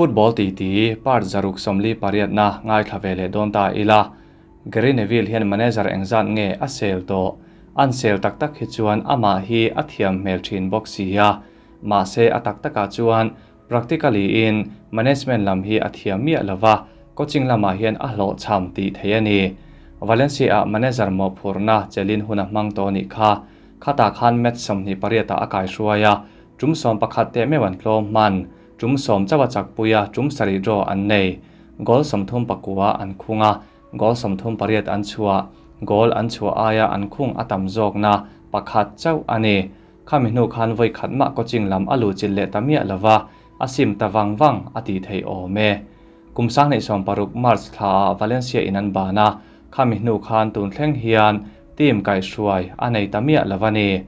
Football titi part 648-na ngaithla ve leh dawn ta ila. Gary Neville hian manager engzat nge a sel tawh? An sel tak tak hi chuan amah hi a thiam hmel thin bawk si a. Mahse a tak takah chuan practically in management lam hi a thiam miah lova, coaching lamah hian a hlawhchham tih theih a ni. Valencia-ah manager mawhphurhna chelin hun a hmang tawh nih kha. Khatah khan match 28 ah a kaihruai a, tum 11 teh meuh an tlawm hman. Tum 10 chauh a chakpui a, tum 7 draw an nei. Goal 39 an khung a, goal 38 an chhuah. Goal an chhuah aia an khung a tam zawkna pakhat chauh a ni. Khami hnu khan vawi khat mah coaching lam a luhchilh leh ta miah lova, a sim ta vang vang a tih theih awm e. Kum 2016 March thlaah Valencia in an ban a, khami hnu khan tun thleng hian team kaihhruai a nei ta miah lova ni.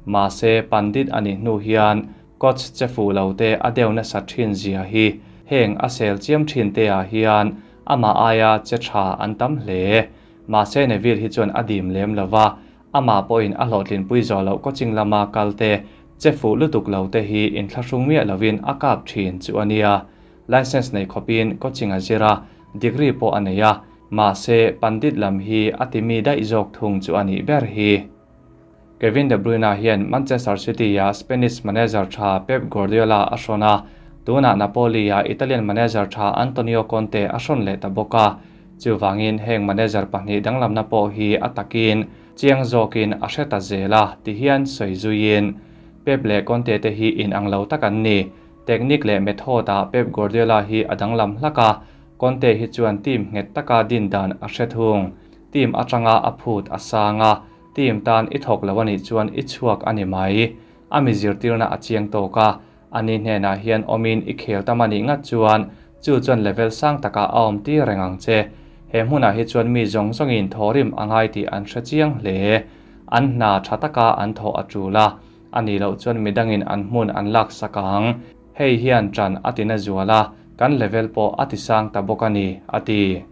Mahse, pandit a nih hnu hian Coach che fuh lo te a deuh nasa thin zia hi heng a sel chiam thin te ah hian amah aia che tha an tam hle. Mahse Neville hi chuan a dim lem lo va, amah pawhin a hlawhtlinpui zawh loh coaching lama kal te che fuh lutuk lo te hi inthlahrung miah lovin a kap thin chu a nia. License nei khawpin coaching a zir a, degree pawh a nei a, mahse pandit lam hi a timi daih zawk thung chu a nih ber hi. Kevin De Bruyne hian Manchester City-a Spanish manager tha Pep Guardiola a hrawn a, tunah Napoli-a Italian manager tha Antonio Conte a hrawn leh ta bawk a. Chuvangin heng manager pahnih danglamna pawh hi a takin chiang zawkin a hre ta zel a ti hian sawi zuiin Pep leh Conte te hi inang lo tak an ni. Technique leh method-ah Pep Guardiola hi a danglam hlak a, Conte hi chuan team nghet taka din dan a hre thung. Team atanga a phut a sang a. Team tan i thawk lo a nih chuan i chhuak a ni mai. A mi zirtirna a chiang tawk a, ani hnenah hian awmin i khel tam a nih ngat chuan chu chuan level sang takah a awm tir reng ang che. He hmunah hi chuan mi zawng zawngin thawhrim a ngai tih an hre chiang hle. An hna tha taka an thawh a tul a, a nih loh chuan midangin an hmun an laksak ang. Hei hian ṭan a tina zual a, kan level pawh a tisang ta bawk a ni, a ti.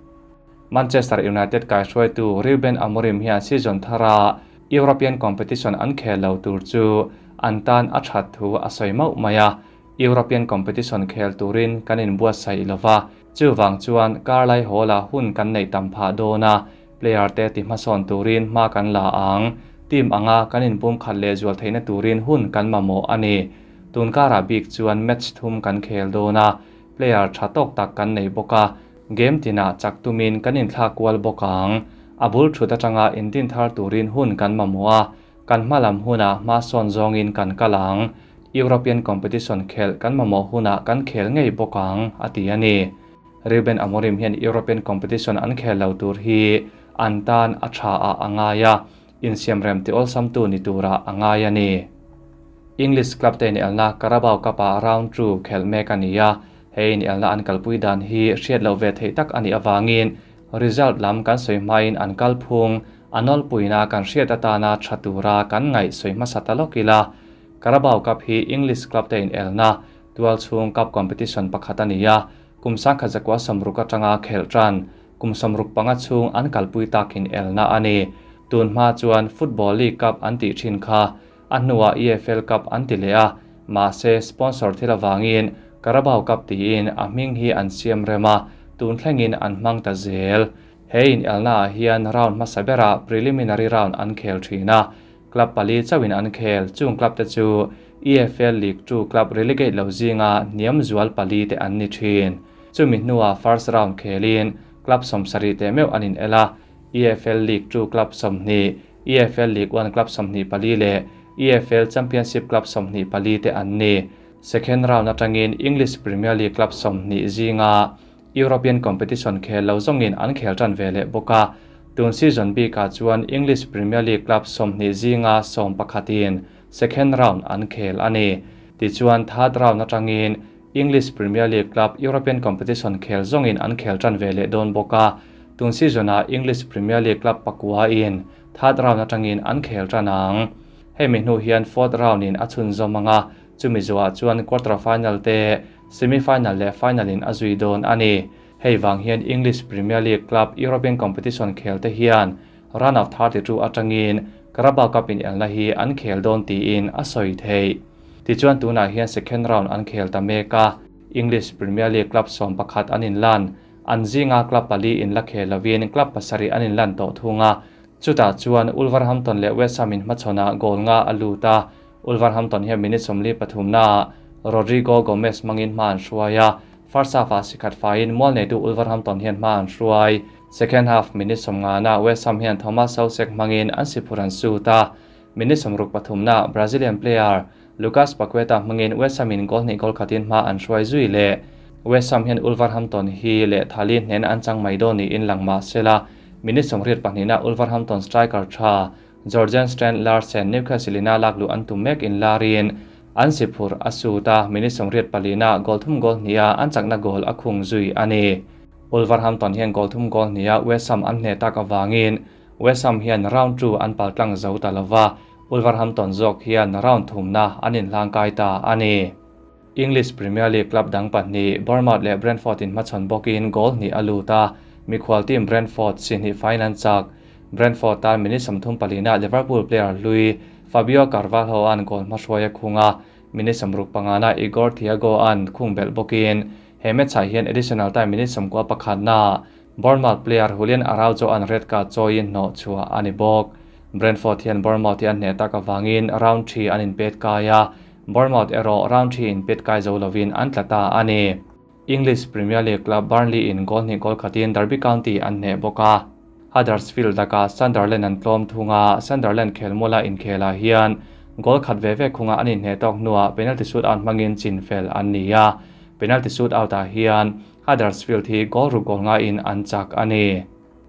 Manchester United kaihruaitu Ruben Amorim hian season thara European competition an khel lo tur chu an tan a that thu a sawi mauh mai a, European competition khel turin kan inbuatsaih lova, chuvang chuan karlai hawla hun kan neih tam phah dawn a, player te ti hmasawn turin hma kan la ang, team anga kan inpumkhat leh zual theihna turin hun kan mamawh a ni. Tun karah bik chuan match thum kan khel dawn a, player tha tawk tak kan nei bawk a, Game tinah chak tumin kan inthlak kual bawk ang. A bul thut atanga indin thar turin hun kan mamawh a, kan hma lam hunah hma sawn zawngin kan kal ang. European competition khelh kan mamawh hunah kan khel ngei bawk ang, a ti a ni. Ruben Amorim hian European competition an khel lo tur hi an tan a tha ah a ngai a, insiamrem ti awlsamtu ni turah a ngai a ni. English club te inelna Carabao Cup-ah round two khelh mek a ni a, He inelna an kalpui dan hi hriat loh ve theih tak a nih avangin result lam kan sawi hmain an kalphung a nawlpuina kan hriat atana tha tura kan ngaih sawi hmasa ta lawk ila. Carabao Cup hi English club te inelna tualchhung cup competition pakhat a ni a, kum 1960 atanga khelh tan kum 65 chhung an kalpui tak inelna a ni. Tun hma chuan Football League Cup an tih thin kha a hnuah EFL Cup an ti leh a, mahse sponsor thil avangin Carabao Cup tiin a hming hi an siam rem a, tun thlengin an hmang ta zel. He inelnaah hian round hmasa berah preliminary round an khel thin a, club pali chauhin an khel, chung club te chu EFL League 2 club relegate lo zinga hniam zual pali te an ni thin. Chumi hnuah first round khelin club 70 teh meuh an inel a, EFL League 2 club 20, EFL League 1 club 24 leh EFL Championship club 24 te an ni. Second round atangin English Premier League club 20 zinga European competition khel lo zawngin an khel tan ve leh bawk a. Tun season bikah chuan English Premier League club 20 zinga 11 in second round an khel a ni. Tichuan third round atangin English Premier League club European competition khel zawngin an khel tan ve leh dawn bawk a. Tun season-ah English Premier League club pakua in third round atangin an khel tan ang. Hemi hnu hian fourth round in a chhun zawm anga, chumi zuah chuan quarter final te, semi final leh final in a zui dawn a ni. Hei vang hian English Premier League club European competition khel te hian round of 32 atangin Carabao Cup in elna hi an khel dawn tiin a sawi theih. Tichuan tunah hian second round an khel ta mek a. English Premier League club 11 an inlan. An zinga club pali in la khel lovin club pasarih an inlan tawh thung a. Chutah chuan Wolverhampton leh West Ham inhmachhawnah goal nga a lut a. Wolverhampton hian minute 43 naah Rodrigo Gomes hmangin hma an hruai a. First half-ah sikhat faiin mual neitu Wolverhampton hian hma an hruai. Second half minute 50naah West Ham hian Thomas Soucek hmangin an siphur an sut a. Minute 63naah Brazilian player Lucas Paqueta hmangin West Ham in goal hnih goal khatin hma an hruai zui leh. West Ham hian Wolverhampton hi leh thali hnen an chang mai dawn niin lang mah sela. Minute 82naah Wolverhampton striker tha Jorgen Strand Larsen Newcastle ina lakluh an tum mek in larin an siphur a sut a. Minute 84naah goal thum goal hniha an chakna goal a khung zui a ni. Wolverhampton hian goal thum goal hniha West Ham an hneh tak awangin West Ham hian round 2 an paltlang zo ta lova. Wolverhampton zawk hian round thumna an inhlangkai ta a ni. English Premier League club dang pahnih Bournemouth leh Brentford in hmachhawn bawkin goal hnih a lut a. Mikhual team Brentford si hnih faiin an chak. Brentford tan minute 34naah Liverpool player hlui Fabio Carvalho an goal hmahruai a khung a. Minute 65naah Igor Thiago an khung belh bawkin he match-ah hian additional time minute 91naah Bournemouth player Julian Araujo an red card chawiin hnawh chhuah a ni bawk. Brentford hian Bournemouth hi an hneh tak awangin round 3 an inpet kai a. Bournemouth erawh round 3 inpet kai zo lovin an tla ta a ni. English Premier League club Burnley in goal hnih goal khatin Derby County an hneh bawk a. Huddersfield laka Sunderland an tlawm thung a. Sunderland khelmula inkhelah hian goal khat ve ve khunga an inhneh tawk hnuah penalty shootout hmangin chin fel an ni a. Penalty shootout-ah hian Huddersfield hi goal ruk goal nga in an chak a ni.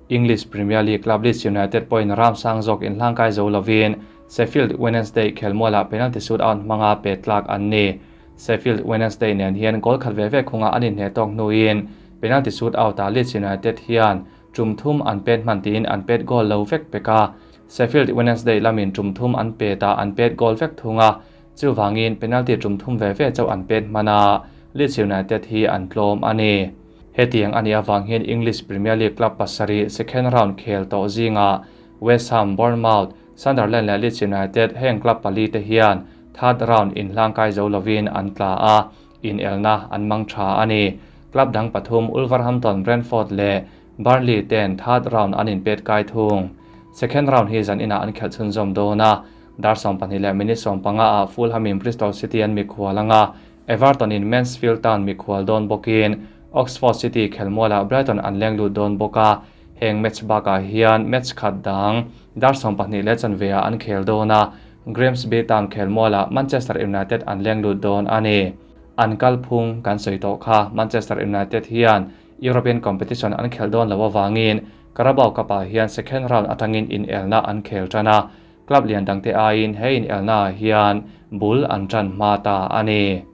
English Premier League club Leeds United pawhin ram sang zawk inhlangkai zo lovin Sheffield Wednesday khelmualah penalty shootout hmanga pe tlak an ni. Sheffield Wednesday nen hian goal khat ve ve khunga an inhneh tawk hnuin penalty shootout-ah Leeds United hian tum thum an pet hman tiin an pet goal lo vek pek a. Sheffield Wednesday lamin tum thum an pet a an pet goal vek thung a. Chuwangin penalty tum thum ve ve chauh an pet hman a. Leeds United hi an tlawm a ni. Hetiang ani awang hian English Premier League club pasarih second round khel tawh zinga West Ham, Bournemouth, Sunderland leh Leeds United heng club pali te hian third round inhlangkai zo lovin an tla a, in elna an mang tha a ni. Club dang pathum Wolverhampton, Brentford leh Burnley ten third round an inpet kai thung. Second round hi zan ina an khelh chhunzawm dawn a. Dar 12 leh minute 15 ah Fulham in Bristol City an mikhual anga. Everton in Mansfield Town mikhual dawn bawkin Oxford City khelmualah Brighton an leng lut dawn bawk a. Heng match bakah hian match khat dang dar 12 leh chanve ah an khel dawn a. Grimsby Town khelmualah Manchester United an leng lut dawn a ni. An kalphung kan sawi tawh kha Manchester United hian European competition an khel dawn lo awangin Carabao Cup-ah hian second round atangin in elna an khel tan a. Club lian dangte aiin he in elna hian bul an tan hma ta a ni.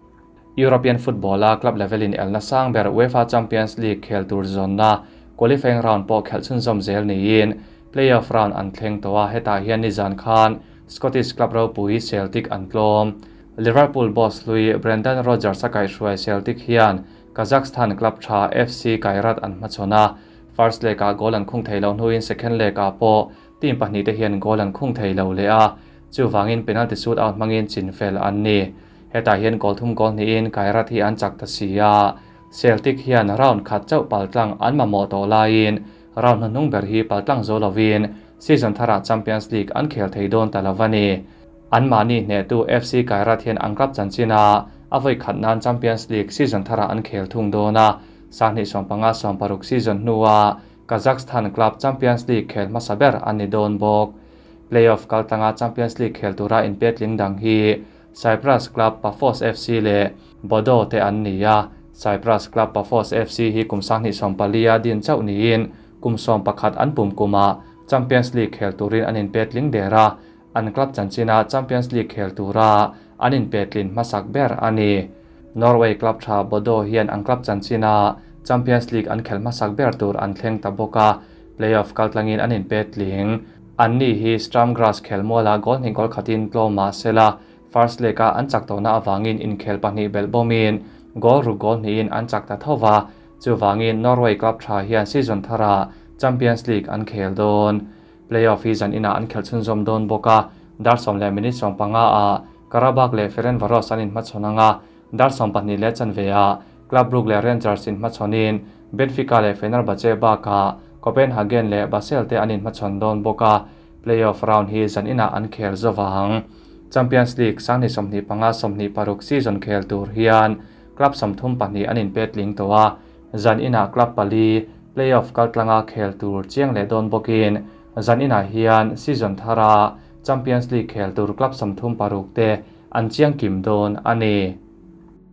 European football a club level in elna sang ber UEFA Champions League khel tur zawnna qualifying round pawh khelh chhunzawm zel niin playoff round an thleng tawh a. Hetah hian nizan khan Scottish club ropui Celtic an tlawm. Liverpool boss hlui Brendan Rodgers a kaihhruai Celtic hian Kazakhstan club tha FC Kairat an hmachhawn a. First leg-ah goal an khung thei lo hnuin second leg-ah pawh team pahnih te hian goal an khung thei lo leh a. Chuwangin penalty shootout hmangin chin fel an ni. Hetah hian goal thum goal hnihin Kairat hi an chak ta si a. Celtic hian round khat chauh paltlang an mamawh tawh laiin round hnuhnung ber hi paltlang zo lovin season tharah Champions League an khel thei dawn ta lo a ni. An mahni hnehtu FC Kairat hian an club chanchina a voi khat nan Champions League season tharah an khel thung dawn a. 2015-16 season hnuah Kazakhstan club Champions League khel hmasa ber an ni dawn bawk. Playoff kaltlanga Champions League khel tura inpet ling dang hi Cyprus club Paphos FC leh Bodo te an ni a. Cyprus club Paphos FC hi kum 2014 a din chauh niin kum 11 an pum kuma Champions League khel turin an inpet ling der a. An club chanchina Champions League khel tura an inpet lin hmasak ber a ni. Norway club tha Bodo hian an club chanchina Champions League an khel hmasak ber tur an thleng ta bawk a. Playoff kaltlangin an inpet ling. An ni hi Sturm Graz khelmuala goal hnih goal khatin tlawm mah sela. First leg-a an chak tawhna awangin inkhel pahnih belh bawmin goal ruk goal hnihin an chak ta thova. Chuwangin Norway club tha hian season thara Champions League an khel dawn. Playoff hi zan ina an khel chhunzawm dawn bawk a. Dar 10 leh minute 15 ah Qarabag leh Ferencvaros an inhmachhawn anga. Dar 12 leh chanve ah Club Brugge leh Rangers inhmachhawnin Benfica leh Fenerbahce bakah Copenhagen leh Basel te an inhmachhawn dawn bawk a, play-off round hi zaninah an khel zo vang. Champions League 2025 26 season khel tur hian club 32 an inpetling tawh a, zaninah club pali play-off kaltlanga khel tur chiang leh dawn bawkin zaninah hian season thara Champions League khel tur club 36 te an chiang kim dawn a ni.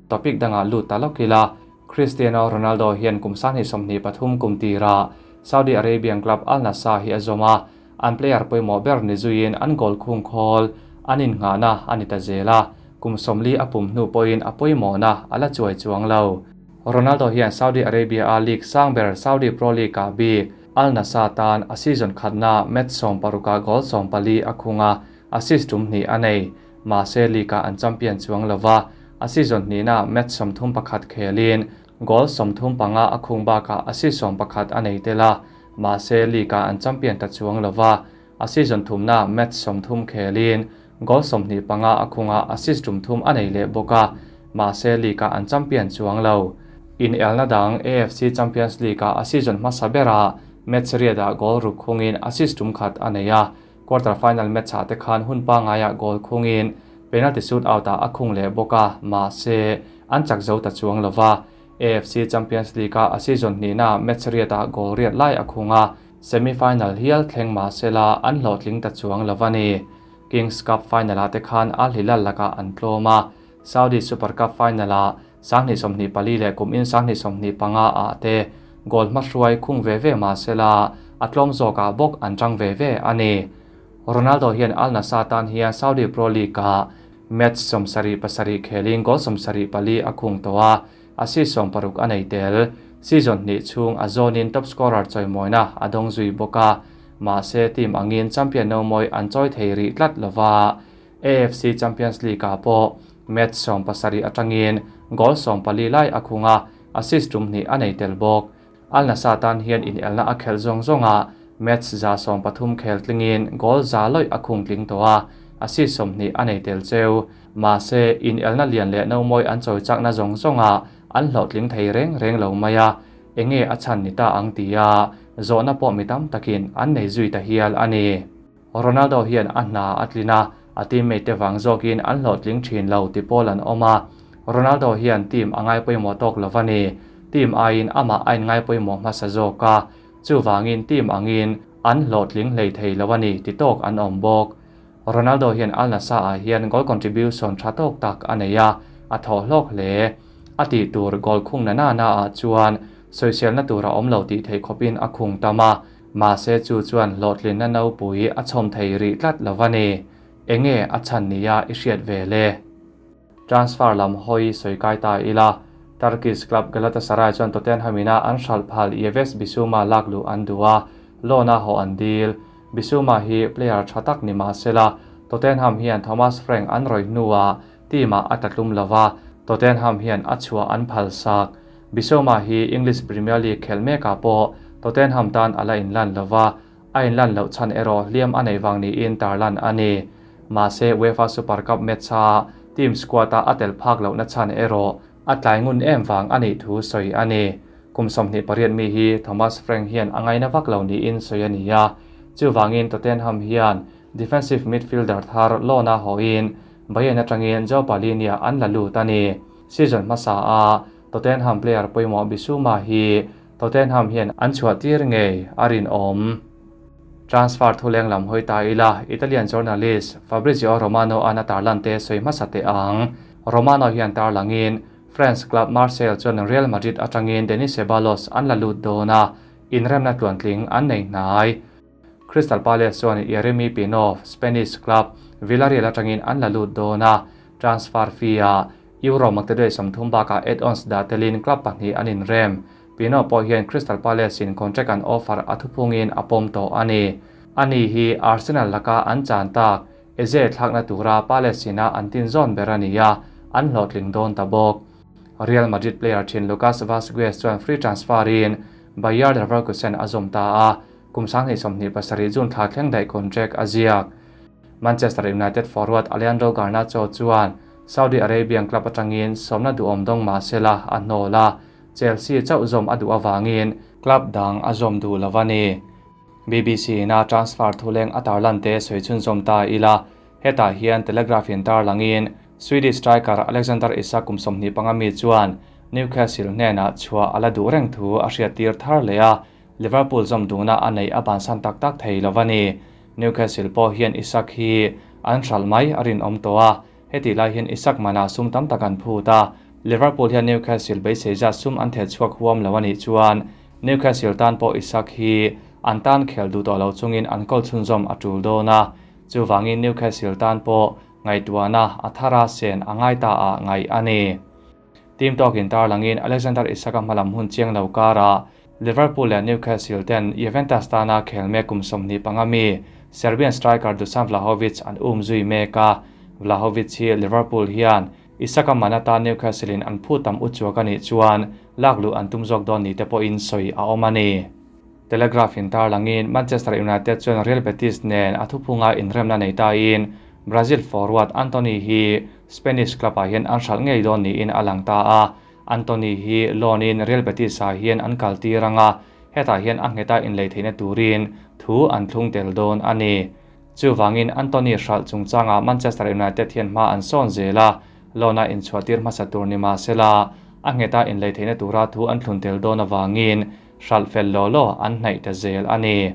Topic dangah lut ta lawk ila, Cristiano Ronaldo hian kum 2023 kum tirah Saudi Arabian club Al Nassr hi a zawm a, an player pawimawh ber ni zuiin an goal khung khawl an innghahna a ni ta zel a, kum 40 a pum hnu pawhin a pawimawhna a la chuai chuang lo. Ronaldo hian Saudi Arabia-a league sang ber Saudi Pro League-ah bik Al Nassr tan a season khatna match 16-ah goal 14 a khung a, assist tum hnih a nei. Mahse league-ah an champion chuang lova, a season hnihna match 31 khelin goal 35 a khung bakah assist 11 a nei tel a, mahse league-ah an champion ta chuang lova, a season thumna match 30 khelin goal 25 a khunga assist tum thum a nei leh bawk a, mahse league-ah an champion chuang lo. In elna dang AFC Champions League-ah a season hmasa berah match riatah goal ruk khungin assist tum khat a nei a, quarter final match-ah te khan hun pangaiah goal khungin penalty shootout-ah a khung leh bawk a, mahse an chak zo ta chuang lova. AFC Champions League-ah a season hnihna match riatah goal riat lai a khung a, semi-final hial thleng mahse la an hlawhtling ta chuang lova ni. Kings Cup final-ah te khan Al Hilal lakah an tlawm a, Saudi Super Cup final-ah 2024 leh kum in 2025 ah te goal hmahruai khung ve ve mahse la a tlawm zawkah bawk an tang ve ve a ni. Ronaldo hian Al Nassr tan hian Saudi Pro League-ah match 77 khelin goal 74 a khung tawh a, assist 60 a nei tel. Season hnih chhung a zawnin top scorer chawimawina a dawng zui bawk a, mahse team angin champion no mawi an chawi thei rih tlat lova. AFC Champions League-ah pawh match 17 atangin goal 14 lai a khung a, assist tum hnih a nei tel bawk. Al Nassr tan hian in elna a khel zawng zawnga match za 13 khel tlingin goal za lawih a khung tling tawh a, assist 20 a nei tel cheu. Mahse in elna lian leh no mawi an chawi chakna zawng zawnga an hlawhtling thei reng reng lo mai a, enge a chan ni ta ang ti a, zawhna pawh mi tam takin an nei zui ta hial a ni. Ronaldo hian a hna a tlin a, a teammate te wang zawkin an hlawhtling thin lo ti pawl an awm a. Ronaldo hian team a ngai pawimawh tawk lo a ni. Team aiin amah a inngai pawimawh hmasa zawk a, chuwangin team angin an hlawhtling hlei thei lo a ni ti tawk an awm bawk. Ronaldo hian Al Nassr ah hian goal contribution tha tawk tak a nei a, a thaw hlawk hle. A tih tur goal khung na na na ah chuan sawiselna tur a awm lo tih theih khawpin a khung tam a, mahse chu chuan hlawhtlinna no pui a chhawm thei rih tlat lo a ni. Enge a chan nia i hriat ve le. Transfer lam hawi sawi kai ta ila, Turkish club Galatasaray chuan Tottenham ina an hral phal Yves Bissouma laklu an duh a, loan a ho an deal. Bissouma hi player tha tak ni mahse la, Tottenham hian Thomas Frank an roi hnuah team-ah a tlatlum lova, Tottenham hian a chhuah an phal sak. Bissouma hi English Premier League khel mekah pawh Tottenham tan ala inlan lova, a inlan loh chan erawh hliam a nei wang niin tarlan a ni. Mahse UEFA Super Cup match-a team squad-a a tel phak lohna chan erawh a tlai ngun em wang a nih thu sawi a ni. Kum 28 mi hi Thomas Frank hian a ngaina vak lo niin sawi a ni a, chuwangin Tottenham hian defensive midfielder thar loan a hoin Bayern atangin João Palhinha an la lut a ni. Season hmasa a Tottenham player pawimawh Bissouma hi Tottenham hian an chhuah tir ngei a rin awm. Transfer thuleng lam hawi ta ila, Italian journalist Fabrizio Romano an a tarlan te sawi hmasa te ang. Romano hian tarlangin France club Marseille chuan Real Madrid atangin Denis Ceballos an la lut dawn a, inremna tluantling an nei hnai. Crystal Palace chuan Yeremy Pino, Spanish club Villarreal atangin an la lut dawn a, transfer fee a Euro maktaduai 30 bakah add-ons da telin club pahnih an inrem. Pino pawh hian Crystal Palace in contract an offer a thuphungin a pawm tawh a ni. Ani hi Arsenal laka an chan tak, Eze thlakna tura Palace ina an tin zawn ber a ni a, an hlawhtling dawn ta bawk. Real Madrid player thin Lucas Vazquez chuan free transfer in Bayer Leverkusen a zawm ta a, kum 2027 June thla thleng daih contract a ziak. Manchester United forward Alejandro Garnacho chuan Saudi Arabian club atangin sawmna duhawm dawng mah sela a hnawl a, Chelsea chauh zawm a duh avangin club dang a zawm duh lo a ni. BBC ina transfer thuleng a tarlan te sawi chhunzawm ta ila, hetah hian Telegraph in tarlangin Swedish striker Alexander Isak kum 25 mi chuan Newcastle hnenah chhuah a la duh reng thu a hriattir thar leh a, Liverpool zawm duhna a neih a bansan tak tak thei lo a ni. Newcastle pawh hian Isak hi an hralh mai a rinawm tawh a, hetih lai hian Isak manah sum tam tak an phut a, Liverpool hian Newcastle beisei zat sum an theh chhuak huam lo a nih chuan Newcastle tan pawh Isak hi an tan khel duh tawh lo chungin an kawl chhunzawm a tul dawn a, chuvangin Newcastle tan pawh ngaihtuahna a thara sen a ngai ta ah ngaih a ni. Team tawkin tarlangin Alexander Isak-a hmalam hun chiang lo karah Liverpool leh Newcastle ten Juventus tana khel mek kum 25 mi Serbian striker Dusan Vlahovic an um zui mek a, Vlahovic hi Liverpool hian Isak-a man atan Newcastle in an phu tam uchuak a nih chuan lakluh an tum zawk dawn ni te pawhin sawi a awm a ni. Telegraph in tarlangin Manchester United chuan Real Betis nen a thuphunga inremna nei tain Brazil forward Antony hi Spanish club ah hian an hralh ngei dawn niin a lang ta a, Antony hi loan in Real Betis ah hian an kal tir anga, hetah hian a ngheta inlei theihna turin thu an thlung tel dawn a ni. Chuvangin Antony hralh chungchangah Manchester United hian hma an sawn zel a, loan a inchhuah tir hmasa tur ni mahsela a ngheta inlei theihna tura thu an thlun tel dawn avangin hralh fel law law an hnaih ta zel a ni.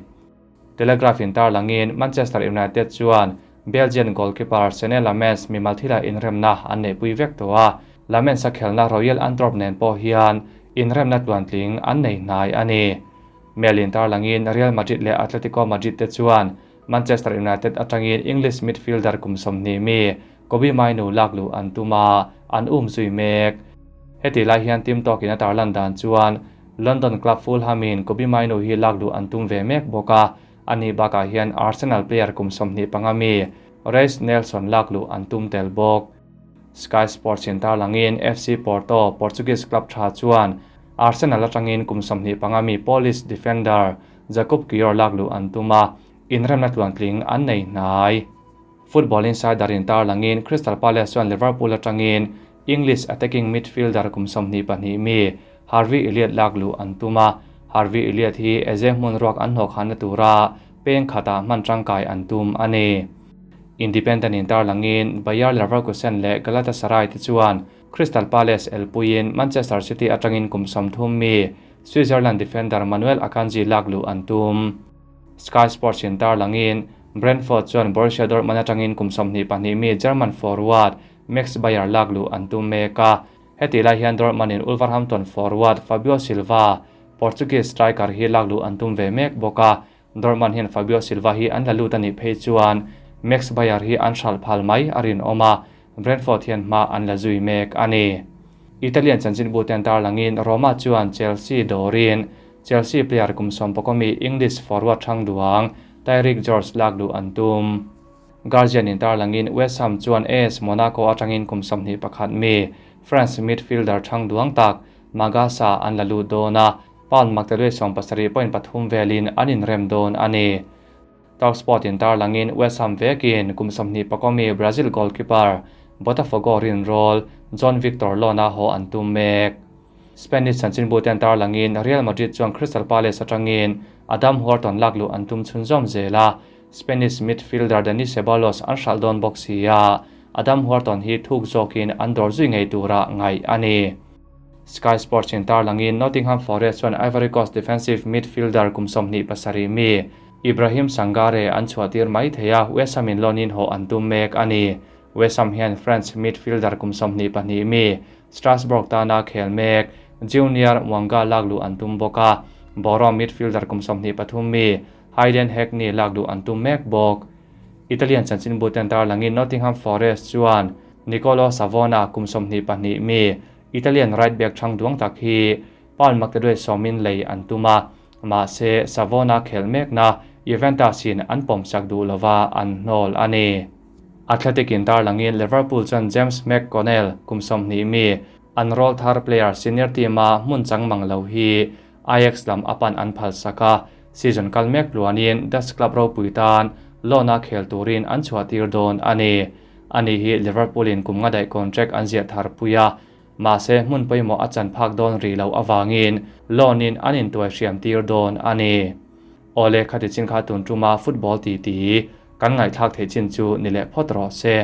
Telegraph in tarlangin Manchester United chuan Belgian goalkeeper Senne Lammens mimal thila inremna an neihpui vek tawh a, Lammens a khelna Royal Antwerp nen pawh hian inremna tluantling an nei hnai a ni. Mail in tarlangin Real Madrid leh Atletico Madrid te chuan Manchester United atangin English midfielder kum 20 mi Kobbie Mainoo lakluh an tum a, an um zui mek. Heti lai hian team tawkin a tarlan dan chuan London club Fulham in Kobbie Mainoo hi lakluh an tum ve mek bawk a, ani bakah hian Arsenal player kum 25 mi Reiss Nelson lakluh an tum tel bawk. Sky Sports in tarlangin FC Porto Portuguese club tha chuan Arsenal atangin kum 25 mi Polish defender Jakub Kiwior lakluh an tum a, inremna tluantling an nei hnai. Football Insider in tarlangin Crystal Palace chuan Liverpool atangin English attacking midfielder kum 22 mi Harvey Elliott lakluh an tum a, Harvey Elliott hi Eze hmun ruak an hnawk hana tura peng khata hman tangkai an tum a ni. Independent in tarlangin Bayer Leverkusen leh Galatasaray te chuan Crystal Palace elpuiin Manchester City atangin kum 30 mi Switzerland defender Manuel Akanji lakluh an tum. Sky Sports in tarlangin Brentford chuan Borussia Dortmund atangin kum 22 mi German forward Max Bayer lakluh an tum mek a, heti lai hian Dortmund in Wolverhampton forward Fabio Silva Portuguese striker hi lakluh an tum ve mek bawk a, Dortmund hian Fabio Silva hi an la lut ani phei chuan Max Bayer hi an hralh phal mai a rin awm a, Brentford hian hma an la zui mek a ni. Italian chanchin bu ten tarlangin Roma chuan Chelsea dawrin Chelsea player kum 11 mi English forward thang duang Tyrick George lakluh an tum. Guardian in tarlangin West Ham chuan AS Monaco atangin kum 21 mi France midfielder thang duang tak Magasa an la lut dawn a, pound maktaduai 70.3 velin an inrem dawn a ni. Talksport in tarlangin West Ham vekin kum 21 mi Brazil goalkeeper Botafogo rin roll John Victor Lona ho an tum mek. Spanish chanchin bu ten tarlangin Real Madrid chuan Crystal Palace atangin Adam Wharton lakluh an tum chhunzawm zela Spanish midfielder Dani Ceballos an hralh dawn bawk sia Adam Wharton hi thuk zawkin an dawr zui ngei tura ngai a ni. Sky Sports in tarlangin Nottingham Forest chuan Ivory Coast defensive midfielder kum 27 mi Ibrahim Sangare an chhuahtir mai thei a, West Ham in loan in haw an tum mek a ni. West Ham hian French midfielder kum 22 mi Strasbourg tana khel mek Junior Mwanga lakluh an tum bawk a, Borough midfielder kum 23 mi Hayden Hackney lakluh an tum mek bawk. Italian chanchin bu ten tarlangin Nottingham Forest chuan Nicolo Savona kum 22 mi Italian right back thang duang tak hi pound maktaduai sawmin lei an tum a, mahse Savona khel mek na Juventus in an pawm sak duh lova an hnawl a ni. Athletic in tarlangin Liverpool chuan James McConnell kum 20 mi an roll thar player senior team a hmun chang mang lo hi Ajax lam apan an phal saka, season kal mek luanin Dutch club ropui tan loan a khel turin an chhuah tir dawn a ni. Ani hi Liverpool in kum nga daih contract an ziah thar pui a, mahse hmun pawimawh a chan phak dawn rih loh avangin loan in an intuai hriam tir dawn a ni. Awle khati chin kha tun tuma football titi kan ngaihthlak theih chin chu ni leh phawt rawh se.